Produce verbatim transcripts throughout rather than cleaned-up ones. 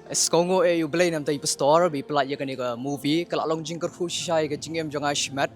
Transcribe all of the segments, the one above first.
Sngewbha ïa u Blei namar ïa i pastor ba i pynlait ïa kane ka movie, ka la long jingkyrkhu shisha ïa ka jingim jong nga shimet.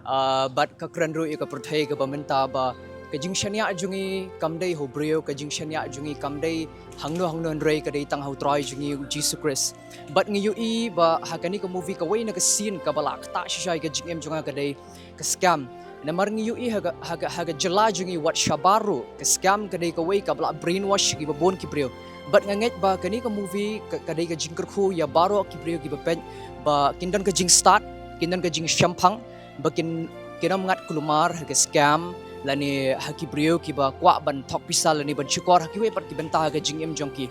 Ah, bad ka kren ruh ïa ka pyrthei kaba mynta ba ka jingshaniah jong ngi kam dei ha u briew, ka jingshaniah jong ngi kam dei hangno hangno, hynrei ka dei tang ha u Trai jong ngi u Jisu Khrist. Bad ngi ïohi ba ha kane ka movie kawei na ka scene kaba la ktah shisha ïa ka jingim jong nga ka dei ka scam. Namar ngi ïohi ha ka, ha ka, ha ka jylla jong ngi wat shabar ruh, ka scam ka dei kawei kaba la brainwash ïa kiba bun ki briew. Bad nga ngeit ba kane ka movie ka, ka dei ka jingkyrkhu ïa baroh ki briew kiba peit ba kin don ka jingstad, kin don ka jingshemphang, ba kin, kin ym ngat kulmar ha ka scam lane ha ki briew kiba kwah ban thok pisa lane ban shukor ha kiwei pat ki bynta ha ka jingim jong ki.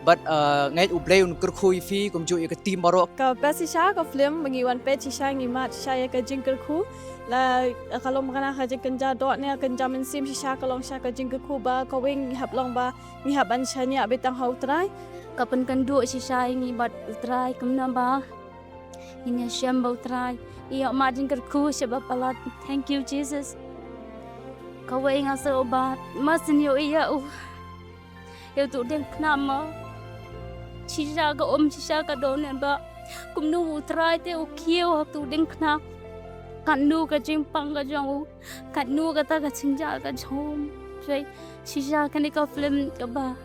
Bad, uh, nga ngeit u Blei un kyrkhu ïa phi kumjuh ïa ka team baroh. Ka best shisha ka film ba ngi wan peit shisha, ngi mad shisha ïa ka jingkyrkhu. La ka long ba kane ka jingkynja doh ne kynja mynsiem, shisha ka long shisha ka jingkyrkhu ba kawei ngi hap long ba ngi hap ban shaniah beit tang ha u Trai. Ka pynkynduh shisha ïa ngi bad u Trai kumno ba ngin ïashem bad u Trai. Ïoh mad jingkyrkhu sha ba palat. Thank you, Jesus. Kawei nga sngew ba ma sngewbha ïa u, ïa uto u diengphna mo. Shisha ka um, shisha ka dohnud ba kumno u Trai te u kiew ha uto u diengphna. Katno ka jingpang ka jong u, katno kata ka jingjia ka jong u. Shisha kane ka film kaba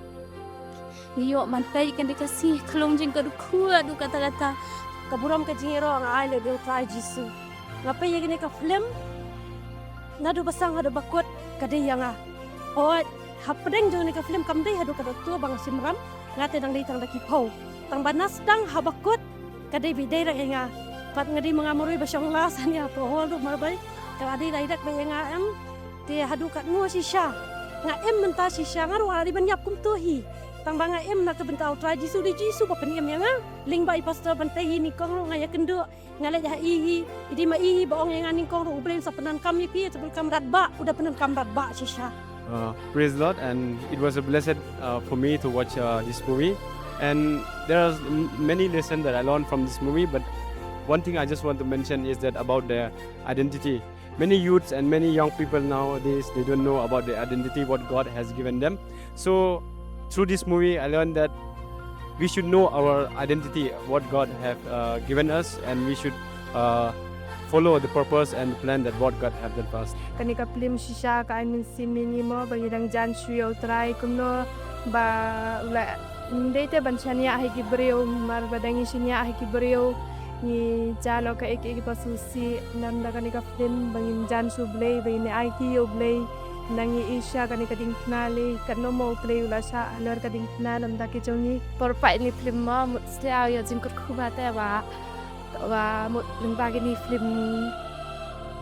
ngi ïoh ban peit kane ka sngi, ka long jingkyrkhu haduh katta katta. Ka burom ka jingïaroh nga ai lade ïa u Trai Jisu. Nga peit ïa kane ka film naduh ba sdang haduh ba kut ka dei ïa nga. Hooid, hapdeng jong kane ka film kam dei haduh katta katta ba nga shim ram, nga te dang dei tang da ki phew. Tang ba na sdang ha ba kut ka dei ba dei rek ïa nga. Pat nga dei ma nga marwei ba shong la sani ha pohol ruh marwei. Ka la dei rek ba ïa nga em. Te haduh katno shisha nga im mynta, shisha nga ruh nga la dei ban ïap kumto hi. Tang ba nga im na ka bynta u Trai Jisu, dei Jisu ba pynim ïa nga. Lyngba i pastor ban tei hi nyngkong ruh nga ïakynduh, nga leit ha i hi, i dei ma i hi ba ong ïa nga nyngkong ruh u Blei un sa pyndonkam ïa phi, sa pyndonkam radbah, u da pyndonkam radbah shisha. Uh, praise the Lord, and it was a blessed uh, for me to watch uh, this movie. And there are m- many lessons that I learned from this movie, but one thing I just want to mention is that about the identity. Many youths and many young people nowadays, they don't know about the identity what God has given them. So through this movie, I learned that we should know our identity, what God have uh, given us, and we should uh, follow the purpose and the plan that what God have done for us. Kane ka film shisha ka ai mynsiem ïa ngi mo ba ngi dang jan shu ïa u Trai kumno ba u la ym dei te ban shaniah ha ki briew, mar ba dang ngi shaniah ha ki briew ngi ja noh kaei kaei ba sngewsih. Namar da kane ka film ba ngin jan shu Blei, ba ngin aiti ïa u Blei. Nang i sha kane ka diengphna lei, katno mo u Blei u la shah halor ka diengphna namar da ki jong ngi. Por pait ni film mo mut sliaw ïa jingkyrkhu ba te ba, ba mut lyngba kine film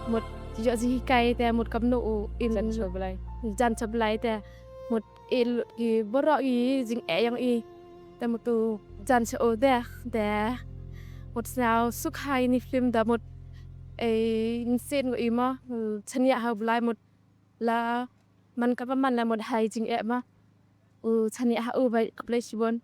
mut ïoh jinghikai te mut kamno u im jan sha Blei. Jan sha Blei te mut i lut ki baroh ki jingeh ïong i. Te mut u jan sha u te, te mut sliaw suk ha ini film da mut ei mynsiem ngi i mo, u shaniah ha u Blei mut la man ka ba man la mut hai jingeh mo. U shaniah ha u ba khublei shibun.